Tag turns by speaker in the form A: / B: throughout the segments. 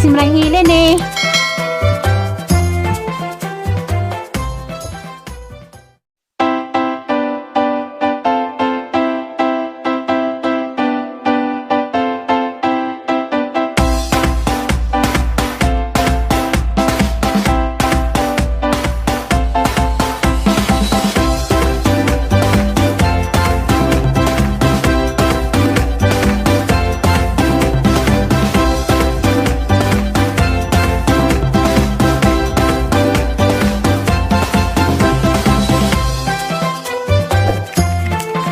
A: Simrang Helen eh.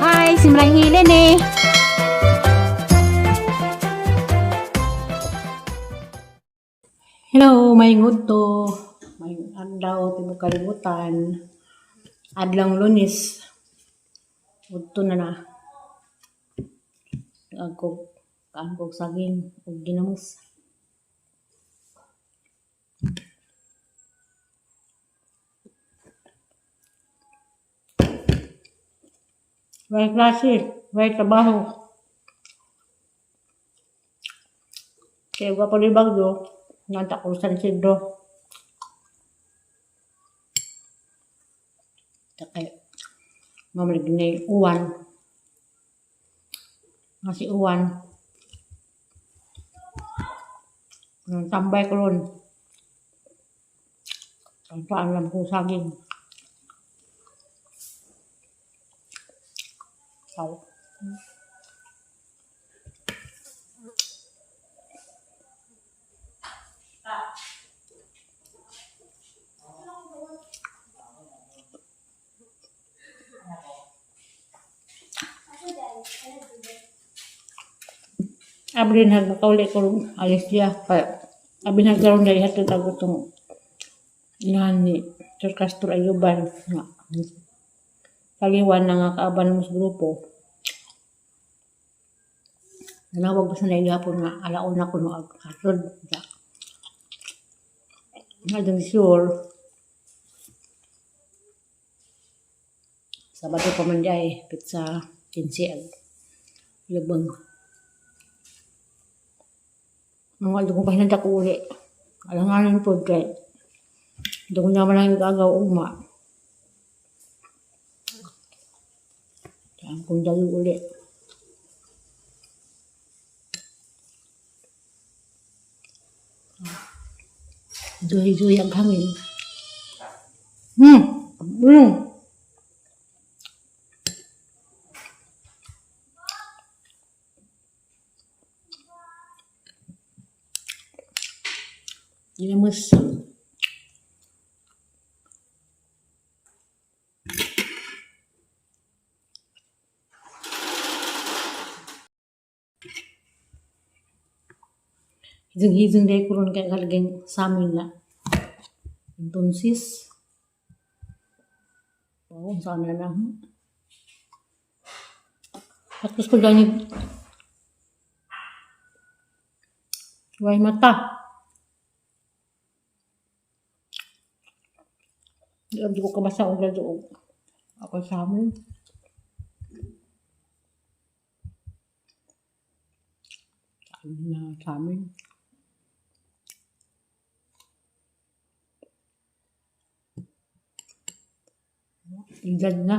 A: Hi, Simrang Helen eh.
B: Hello, may to. May adlaw tibuok kalibutan. Adlong Lunes. Udto na na. Ako kaan kog saging ug ginamos. May klase, may trabaho. Kaya wa pa rin bagyo, nanta ko San Isidro. Kaya, mamalig na yung uwan. Nga si uwan. Nang tambay ko ron. Ang paan lang ko saging. Saw. Abrin hag makauli ko ron. Alis siya. Kaya, abin hag karon dahil hatid ako itong inahan ni Sir Castor Ayuban. Nga. Taliwan na nga kaaban mo sa grupo. Nanawag pa sa naigapon nga alauna ko no ag hatod. Ja. Nga dang sure. Sabado pa man di ay pizza 15 ag lubang. Mga doon ko pa hinanda ko uli. Alanganin po kay doon naman ang gagaw ugma. Saan kong dalo uli. Duhi-duhi ang hangin. Hmm. Ginamos. Hizong-hizong dahil kuron kay kalaging sa amin na. Entonces, oo, sana lang. Tapos ko ganyan. Way mata. Di ko kabasa og lado ako sa amin. Sa amin na sa amin. Igad na.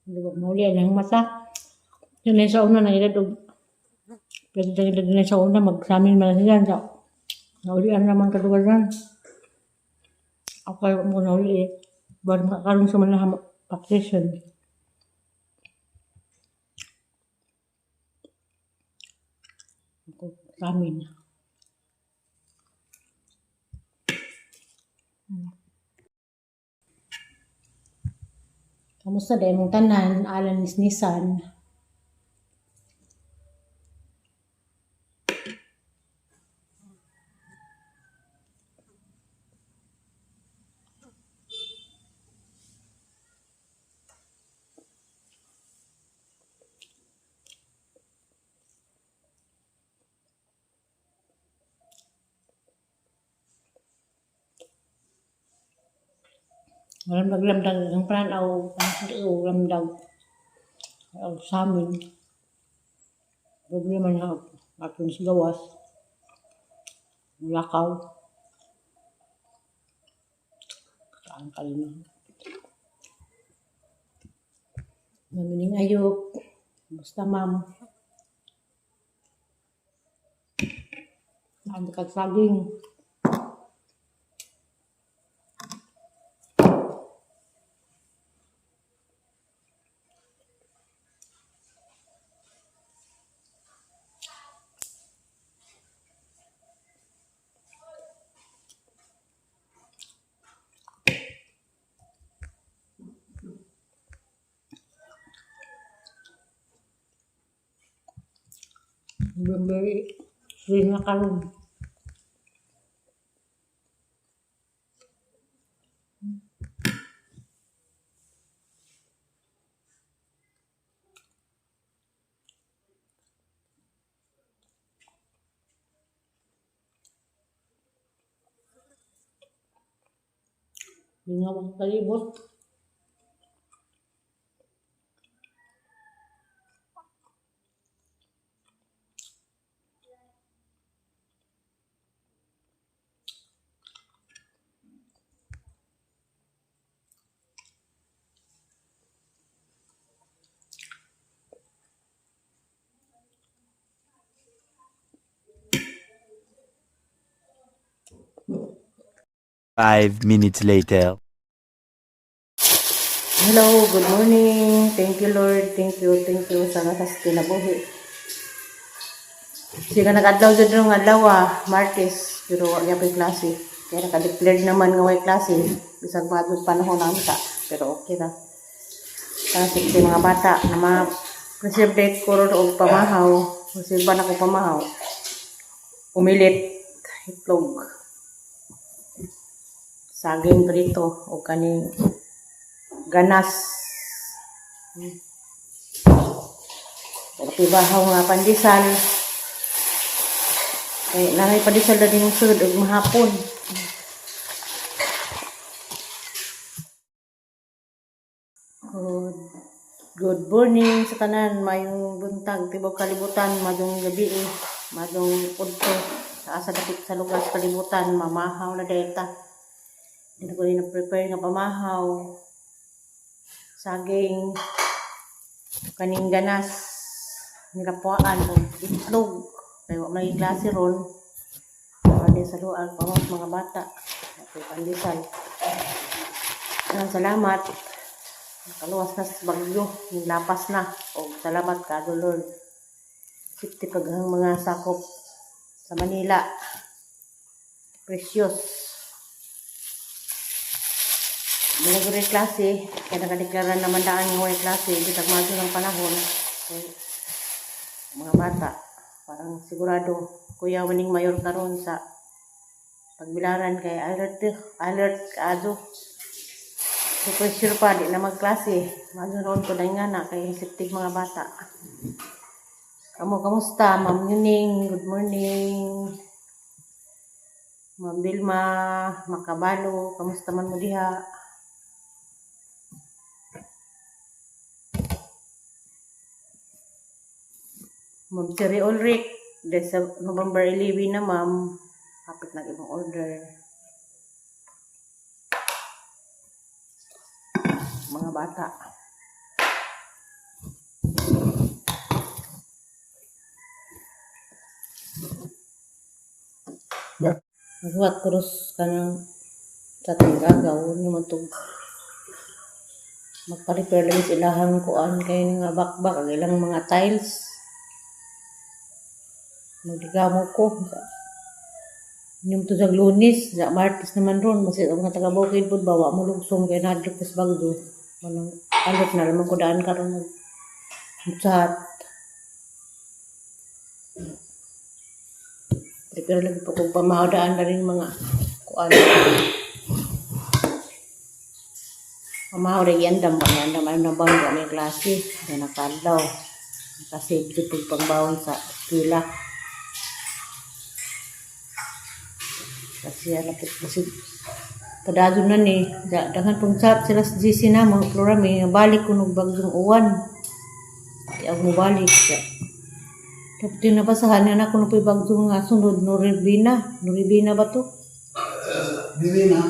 B: Hindi ko mauli ang mata. Yun na sa una na ilad og pwede na ilad na sa una magsamin man sila sa naulian naman kadugalan. Ako kayo mo nauli eh. Baru makakaroon sa mga vacation. Ako sa amin. Kamusta dahil mong tanan, alan nisnisan. Walang maglamdag ang plan aw aw lamdag. Ang sa amin, problema na atong sa gawas, lakaw. Saan kalima. Mamining ayok. Basta, ma'am. Saan ka saging? November 3 na karon. Lingaw ang palibot.
C: 5 minutes later.
B: Hello, good morning. Thank you, Lord. Thank you sa nasa kinabuhi. Sige, nag-adlaw dyan ng adlaw, Martes, pero wa gyapon klase. Kaya naka-declared naman nga way klase. Bisag madlong panahon na unta, pero okay ra. Para sa mga bata na ma preserve ko ron og pamahaw. Preserve na ko pamahaw. Umilit, itlog, saging prito o kaning ganas. Pibahaw nga pandesal. Kay nanay pandesal na din sud og mahapon. Good, good morning sa tanan, mayong buntag, tibok kalibutan, mayong gabi, eh, mayong udto, sa asa dapit sa lugar sa kalibutan, mamahaw na delta. Hindi ko rin na-prepare nga pamahaw. Saging, kaning ganas, nilapuan, og itlog. Kaya wa may klase ron. Pwede sa luag, pamot mga bata. Ako pandesal. Salamat. Nakaluwas na sa bagyo, lapas na. O salamat ka, Lord. Safety pag ang mga sakop sa Manila. Precious. Mga gure klase, kaya nakadeklara naman daan ng way klase, bitag madyo ng panahon. So, mga bata, parang sigurado, kuya waning mayor karon sa pagbilaran kay alert alert kaado. So, pressure pa, di na magklase. Magunoon ko na nga na, kay safety mga bata. Kamo, kamusta? Ma'am Yuning, good morning. Ma'am Vilma, Makabalo, kamusta man mo diha? Ma'am Cherry Ulrich, dahil sa November 11 na, ma'am, kapit ng ibang order. Mga bata. Maghuwat krus ka ng sa gagaw naman tug magpa-repair lang sa ilahang kuan kay nga bakbak ang ilang mga tiles. Magdigamo ko. Inyong to sa Lunes, sa Martes naman ron, kasi ang mga taga-bukid po, bawa mo lugsong kay nadlok tas bagyo. Manang alot na naman ko daan karon mag chat. Prepare lang po kung pamahodaan na rin mga kuan. Pamahaw rin yan, dam, yan, dam, ano ba, may klase, na nakadlaw. Kasi di po pangbaon sa eskwela. Kasi alapit kasi padado na ni daghan pong chat sila sa GC na mga plurami balik ko nog bagyong uwan. Di ako mobalik. Dapat yung nabasahan nga na kuno po'y bagyo nga sunod Noribina. Noribina ba to?
C: Bibina.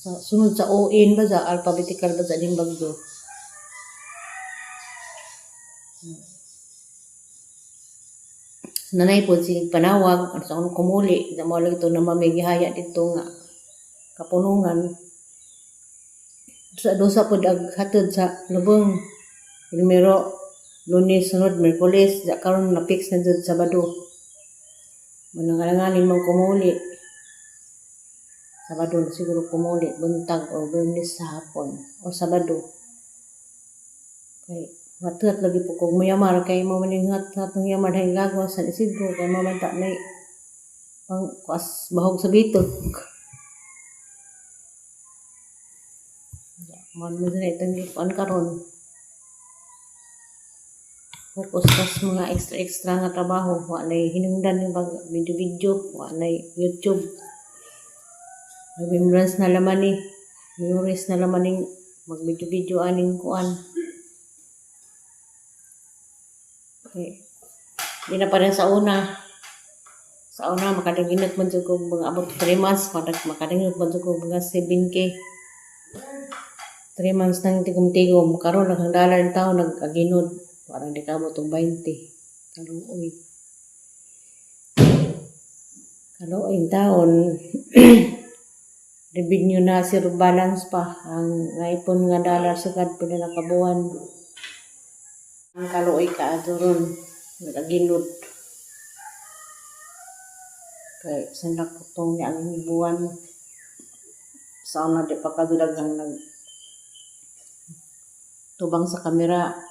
B: Sa, sunod sa ON ba sa alphabetical ba sa ding bagyo? Nanay po si panawag ano sa akong kumuli na mo lang ito na mamigihaya dito nga kapunungan sa dosa po ag hatod sa lubong primero Lunes, sunod Miyerkules, sa karon na fix na jud Sabado. Manangalanganin mong kumuli. Sabado na siguro kumuli, buntag o Lunes sa hapon o Sabado. Kay matuat lagi po kog muyamar kay mo maningat sa atong yamar dahil gagawa sa Isidro kay mamanta na pang kuas bahog sa bitok. Man mo na itong gikuan karon. Focus tas mga extra-extra nga trabaho. Wa na'y hinungdan yung pag video-video. Wa na'y YouTube. Remembrance na laman ni. Memories na laman ning mag-video-video aning kuan. Okay. Di na pa rin sa una. Sa una, makadaginot man jud kog mga abot 3 months. Makadaginot man jud kog mga 7K. 3 months nang tigom-tigom. Karon ang dollar ng tao nag-aginod. Parang di ka mo itong 20. Kaluoy. Kaluoy ang taon. Revenue na zero balance pa. Ang naipon nga dollar sukad pila na kabuan. Ang kaluoy ka aduron. Nag-aginod. Kay sa nakutong niya ang buwan. Sa una di pa kadulag ang nag tubang sa kamera.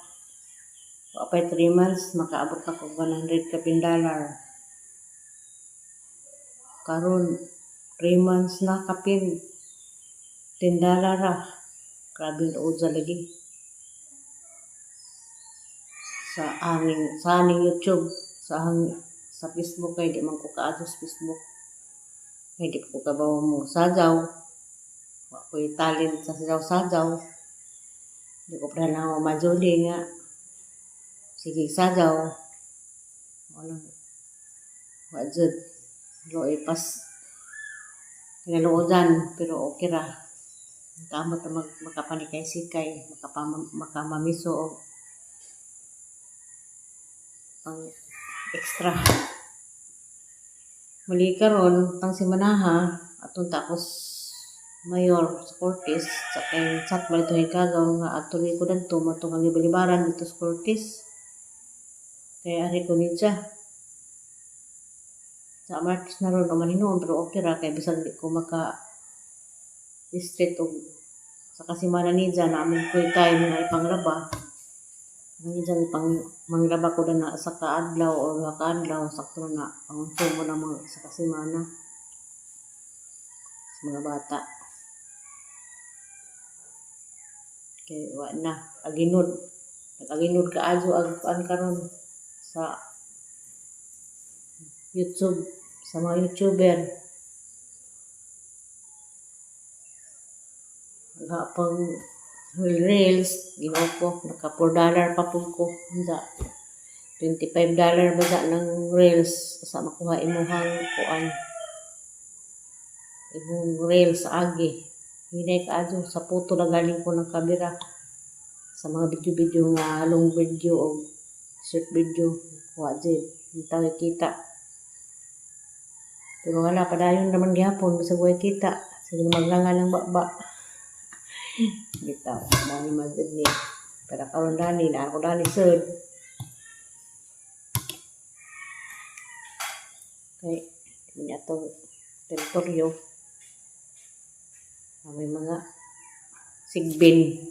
B: Wa pa'y 3 months, makaabot na kog 100 kapin dollar. Karon 3 months na kapin 10 dollar ra. Grabe ang sa lagi. Sa aming YouTube, sa Facebook kay di man ko kaadto sa Facebook. Kay di ko kabaw mo sajaw. Wa ko'y talent sa sajaw-sajaw. Di ko pa na majuli nga. Sige sajaw. Walang wa jud. Loy pas kinaluodan pero okay ra. Kamot na mag, makapanikay-sikay, makamamiso og pang extra. Muli karon pang simanaha atong tapos mayor sa Cortes sa kay chat man ito hikagaw nga atuloy ko danto mo itong ang gibalibaran dito sa Cortes kay ari ko niya sa March na ron naman hinuon pero okay ra kay bisag di ko maka street og sa kasimana niya na amin ko time nga ipanglaba ang dyan pang manglaba ko na sa kaadlaw o duha kaadlaw sakto na ang mo na mga sa kasimana sa mga bata kay wa na aginod nag-aginod kaayo ag kuan karon sa YouTube sa mga YouTuber pang reels Ginoo ko naka $4 pa pud ko unsa $25 ba sa ng reels sa makuha imuhang kuan imong reels sa agi hinay kaayo sa puto na galing ko ng kamera sa mga video-video nga long video o short video wa jud intaw kita pero wala padayon naman gihapon bisag way kita sige maglanga ng baba bitaw mao ni man jud ni pero karon dani na ako dani sud kay niya atong teritoryo may mga sigbin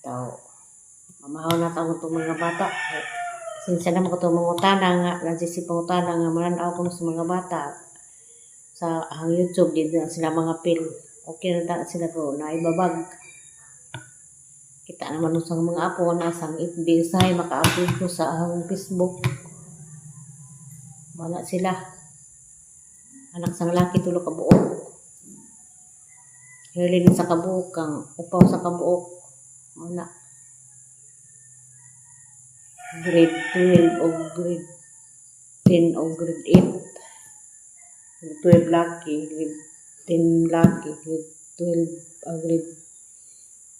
B: tao mamahaw na tawag itong mga bata. Sinsya naman ko itong mangutana nga nandiyan si pangutana nga mananaw ko sa mga bata sa ang YouTube di na sila mga pil okay na ta sila pero naibabag kita naman sa mga apo na sang FB say maka-upload ko sa ang Facebook wala sila anak sang laki tulo ka buok Hirlin sa kabuok kang upaw sa kabuok. Mao na. Grade 12 o grade 10 o grade 8. Grade 12 laki, grade 10 laki, grade 12, grade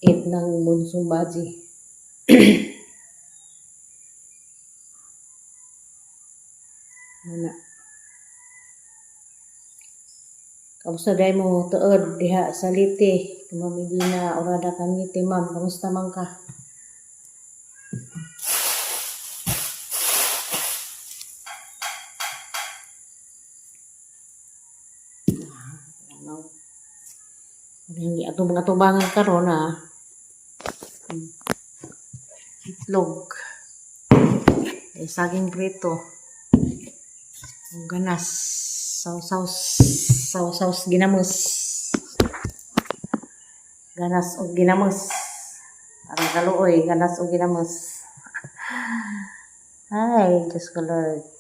B: 8 ng bunsong baji. Mao na. Kamusta day mo tuod diha sa Leyte? Ma'am Medina, Orada Cañete, ma'am. Kamusta man ka? Ano? Hindi ato mga tubangan karon ah. Itlog. Ay, saging prito. Ang ganas. Saw-saw saw-saw ginamos. Ganas og ginamos. Ang kaluoy, ganas og ginamos. Ay, Diyos ko Lord.